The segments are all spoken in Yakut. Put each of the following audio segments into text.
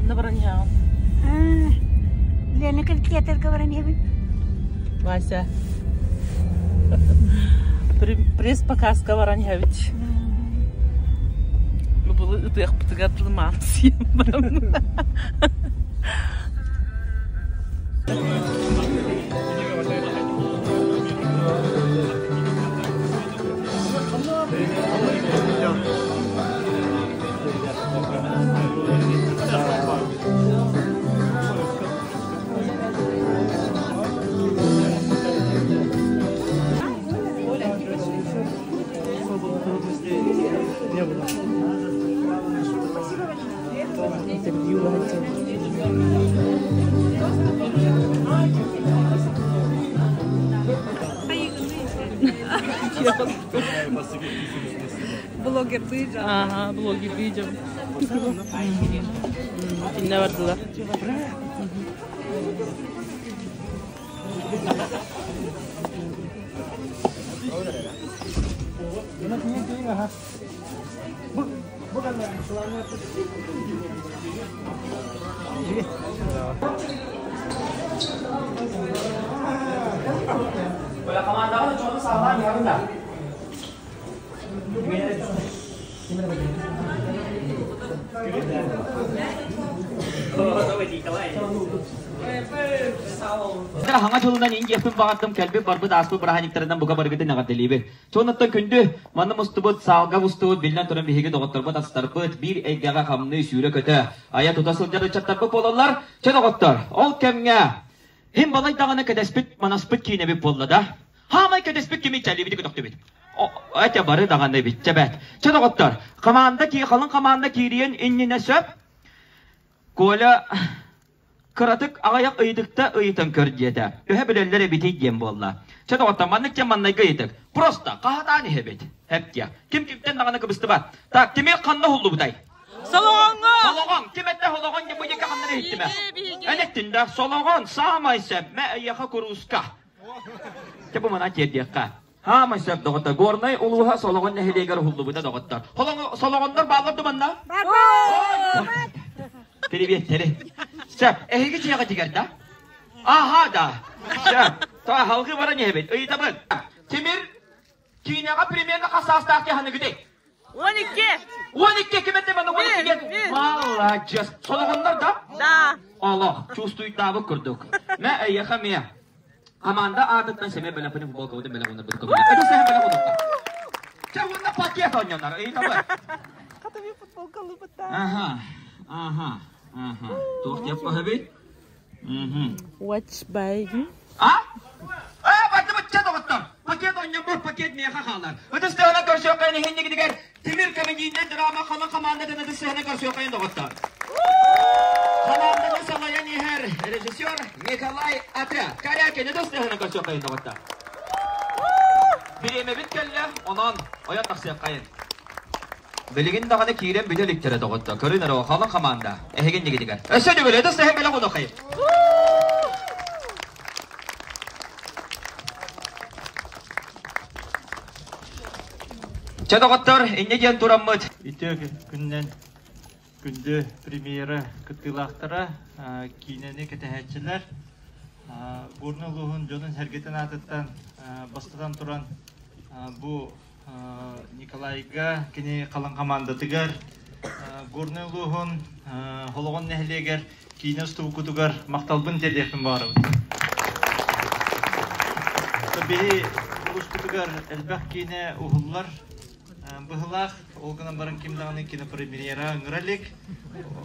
Ханна баран иһэҕин? Лена театрга баран иһэбин. Вася. Пресс-показка баран иһэбит. Бу ытыахпытыгар тылымаан сиэн баран. Интервью Блогердыы дьон. Ага, блогердыы дьон. Кинне бардылар. Хаҥа дьылынан индиэппин баҕардым кэлбит барбыт ааспыт бырааһынньыктарынан бука барыгытын эҕэрдэлиибин. Чуонаттан күндү, манна мустубут, саалга мустубут, биллэн туран биһиги доҕотторбут астарбыт, биир эйгэҕэ хамныы сүүрэ-көтө, айа тута сылдьар ыччаттарбыт буолаллар. Чэ доҕоттор, ол кэмҥэ Хим балай даҕаны кэтэспит, манаспыт киинэбит буолла да. Хаамай кэтэспит кими чэлибити көтөхтүбүт. Этэ бары даҕаны эбит, чэбэт. Чэ доҕоттор, команда халыҥ команда киириэн иннинэ сөп. Коля кыратык аҕыйах ыйытыкта ыйытан көр диэтэ. Төһө билэллэр эбитий диэн буолла. Чэ доҕоттор, маннык диэн маннайга ыйытык. Просто хаһатаан иһэбит. Эп диэ. Ким кимтэн даҕаны кыбыстыбат. Так, Тимир ханна уһуллубутай? Солоҕоҥҥо! Солоҕон! Ким этэ солоҕон диэн бу диэки ханна иһиттимэ? Эн эттин да, солоҕон саамай сөп, мэ эйиэхэ курууска. Чэ бу мана тиэрдиэххэ. Хаамай сөп доҕоттор. Горнай улууһа Солоҕон нэһилиэгэр уһуллубута доҕоттор. Солоҕоннор бааллар ду манна? Привет, Сөп, эһиги дьиэҕитигэр да? Аха да. Сөп. Та халгы баран иһэбит. Ыйытабын. Тимир киинэҕэ примерно хас саастаах киһи 12! 12 ким этэ маны 12 Маладьыас. Солоҕоннор да? Да. Олох, чувствуйтаабыт курдук. Мэ эйиэхэ миэ. Команда аатыттан сэмэ бэлэхпини футболкабытын бэлэх уунарбыт көмөлө. Это сэһэ бэлэх уунукка. Чэ уонна пакет оонньонор. Ыйытабы. Хатами футболка лыбыта. Ага, ага, ага. Туох диэп көһөбүй? Watch by А? Э, бардыбыт чэ доҕоттор. Пакет оонньоммут пакет миэхэ хаалар. Ытыс тыаһынан көрсүөххэйин иһиннигитигэр Тимир комедийнай драма халыҥ хамаандатын ытыс тыаһынан көрсүөххэйин доҕоттор. Хамаанданы салайан иһэр режиссер Николай Ата. Корякин ытыс тыаһынан көрсүөххэйин доҕоттор. Бириэмэбит кэллэ, онон ойон тахсыаххайын. Билигин даҕаны киирэн бүтэ иликтэрэ доҕотто. Көрүн эрэ, халыҥ хамаанда. Эһигин дигитигэр. Өссө төгүл ытыс тэһэн бэлэх унухай. Чэ доҕоттор, инньэ диэн тураммыт. Үтүө күннэн күндү премьера кыттыылаахтара, киинэни кэтэһээччилэр, Горнай улууһун дьонун-сэргэтин аатыттан бастатан туран бу Николайга, кини халыҥ хамаандатыгар, Горнай улууһун Холоҕон нэһилиэгэр киинэ устубуккутугар махталбын тиэрдиэхпин баҕарабын. Биһи улууспутугар элбэх киинэ уһуллар быһылаах, ол гынан баран ким даҕаны кинопремьера ыҥыра илик.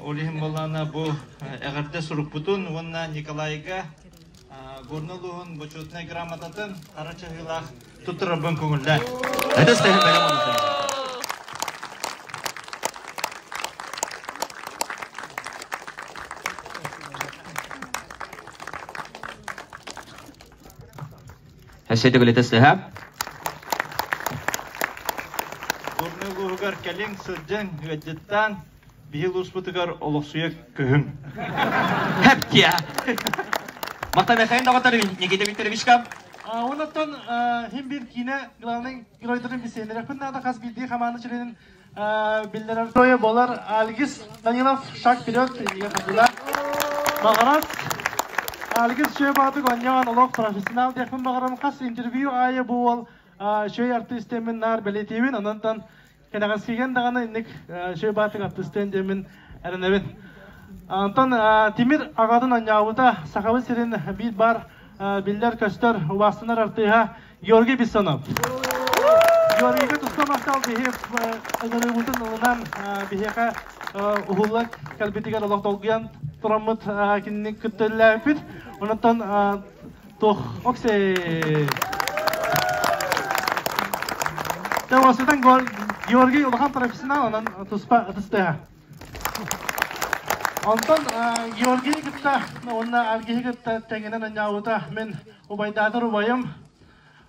Ол иһин буоллаҕына бу эҕэрдэ сурукпутун уонна Николайга Горнай улууһун бочуотунай грамотатын хара чаһыылаах туттарарбын көҥүллээн. Это стыһын бэлэм оҥостон. Өссө төгүлүтэ сыһа. Горнай улууһугар кэлиҥ, сылдьыҥ, ыалдьыттаан, биһи улууспутугар олохсуйа көһүҥ. Хэптия. Махтаныхайын доҕоттор Никита Викторовичка. Онон хим бир киинэ главный геройдарын бисиэннэреппин наада хас биирдии хамаанда членин. биллэрэр Трое болар Альгис Данилов шаг вперед ийэ Маҕарас Альгис Шөбаатык онньоон олох профессионал диэхпин баҕарам хас интервью аайы бу уол шөй артыыстеммин наар бэлиэтиибин ононтон кэнэҕэскиген даҕаны инник Шөбаатык артыыстыан диэммин эрэнэбин. Онтон Тимир аҕатын онньообута Сахабыт сирин биир бар биллэр-көстөр убаастанар артыыһа Георгий Бессонов. Георгийга туспа махтал биһи ыҥырыыбытын ылынан биһиэхэ уһулла кэлбитигэр олох долгуйан тураммыт кинини кытта үлэлээбиппит. Онтон туох оксей. Тәуасытан Георгий улахан профессионал, онон туспа ытыстыһа. Онтон Георгий кытта уонна Альгиһи кытта тэҥинэн анньаабыта мин убайдаатар убайым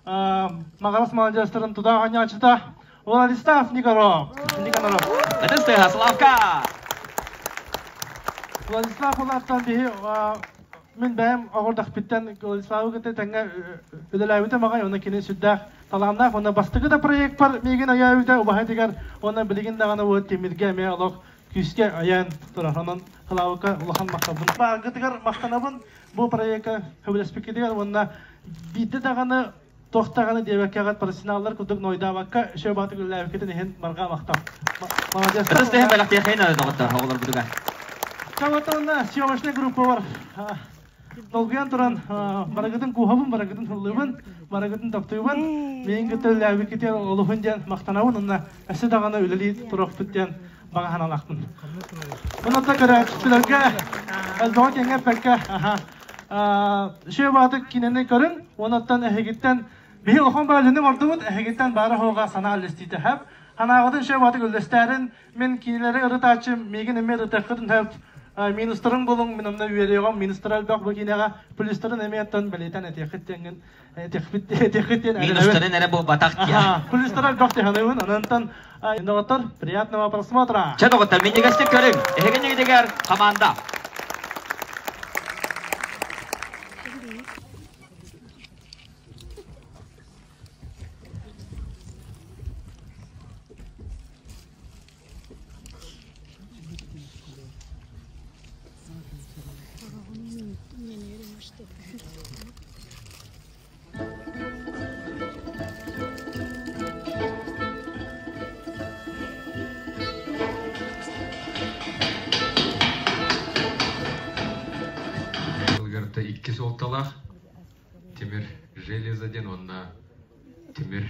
Маҕарас маладьыастарын тутаах анньааччыта Владислав Никоноров. Никоноров. Ытыс тыаһа, Славка! Владислав улааттан биһи мин бэйэм оҕордохпиттэн Владиславы кытта тэҥҥэ үлэлээбитим аҕай, уонна кини сүрдээх талааннаах уонна бастакы да проекпар миигин өйөөбүтэ убаһатыгар уонна билигин даҕаны бу тимиргэ эмиэ олох күүскэ өйөөн турар. Онон Славка улахан махталбын. Бааргытыгар махтанабын бу проекка сөбүлэспиккитигэр уонна биирдэ даҕаны туох даҕаны диэбэккэҕит профессионаллар курдук нойдаабакка шөбаатык үлэлээбиккитин иһин барҕа махтал. Молодец. Ытыс тыаһын бэлэхтиэххин доҕоттор оҕолорбутугар. Чабатовна съемочная группа бар. Долгуйан туран барыгытын кууһабын, барыгытын ыллыыбын, барыгытын таптыыбын. Миин кытта үлэлээбиккитигэр олуһун диэн махтанабын уонна өссө даҕаны үлэлии туруохпут диэн баҕа санаалаахпын. Онон көрөөччүлэргэ элбэҕи кэҥэ эппэккэ Шөбаатык кинини көрүн, онуттан эһигиттэн биһи улахан баалыны ордубут, эһигиттэн баара хоға санаа үллэстиитэ хэп. Ханаағытын шөбаатык үллэстээрин, мин кинилэри ырытааччым, миигин эмиэ ырытыаххытын хэп. Минустарын булуҥ, мин онно үөрүөҕүм, минустара элбэх бу киниэҕэ, плюстарын эмиэ оттон бэлиэтэн этиэххит диэҥҥин этиэххит диэн Минустарын эрэ буолбатах диэн. Плюстара элбэх диэханыбын, онон доҕоттор, приятного просмотра! Чэ доҕоттор, минньигэстик көрүҥ. Эһигин команда. Тылгырта икки суолталаах тимир железо диэн уонна тимир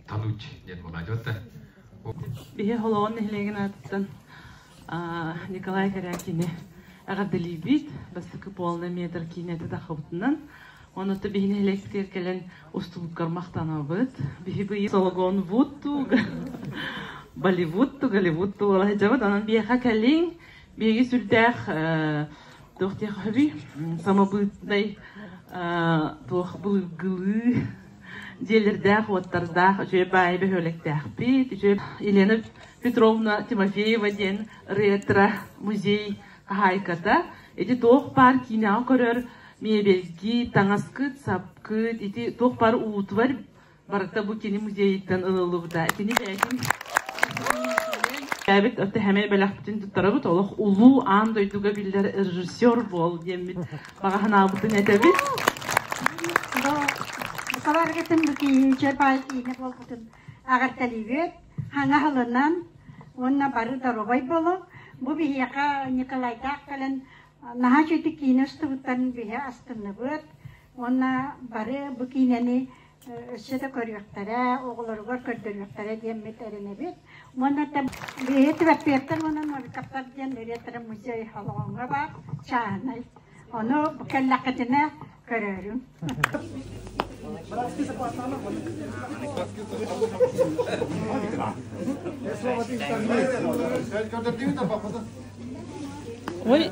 тануть диэн буолааччы. Биһи Холоҕон нэһилиэгин аатыттан Николай Корякини эҕэрдэлиибит. Бастакы полный метр киинэтэ таххыбытынан. Онуттан биһи нэһилиэктэр кэлэн устубуккар махтанабыт. Биһи быйыл Сологон Вуд Болливуд Голливуд туола сылдьабыт. Онон биһиэхэ кэлиҥ. Биһиги сүрдээх туох диэххэ самобытнай туох былыргылыы дьиэлэрдээх-уоттардаах үчүгэй баайы бөһүөлэктээхпит. Үчүгэй Елена Петровна Тимофеева диэн ретро музей хаһаайката. Ити туох баар киинэҕэ көрөр миэбэлги, таҥаскыт, сапкыт, ити туох баар уутугар барыта бу кини музейыттан ылыллыбыта. Итини бэйэтин Бэйэбит тэһэмэй бэлэхпитин туттарабыт. Олох улуу аан дойдуга биллэр режиссер буол диэммит баҕа санаабытын этэбит. Сабаргытын бу киинчэ баай киинэ буолбутун аҕарталыыбыт. Хаҥа ылынан уонна бары доруобай болу. Бу биһиэхэ Николайдаах кэлэн наһаа үчүгэй киинэ устубуттарын биһи астынныбыт. Уонна бары бу киинэни өссө да көрүөхтэрэ, оҕолоругар көрдөрүөхтэрэ диэммит эрэнэбит. Уонна биһи Түбэппиэттэр уонна Новиковтар диэн ретро музей Холоҕоҥҥо баар чааһынай. Ону кэллэххитинэ көрөөрүҥ. Ой,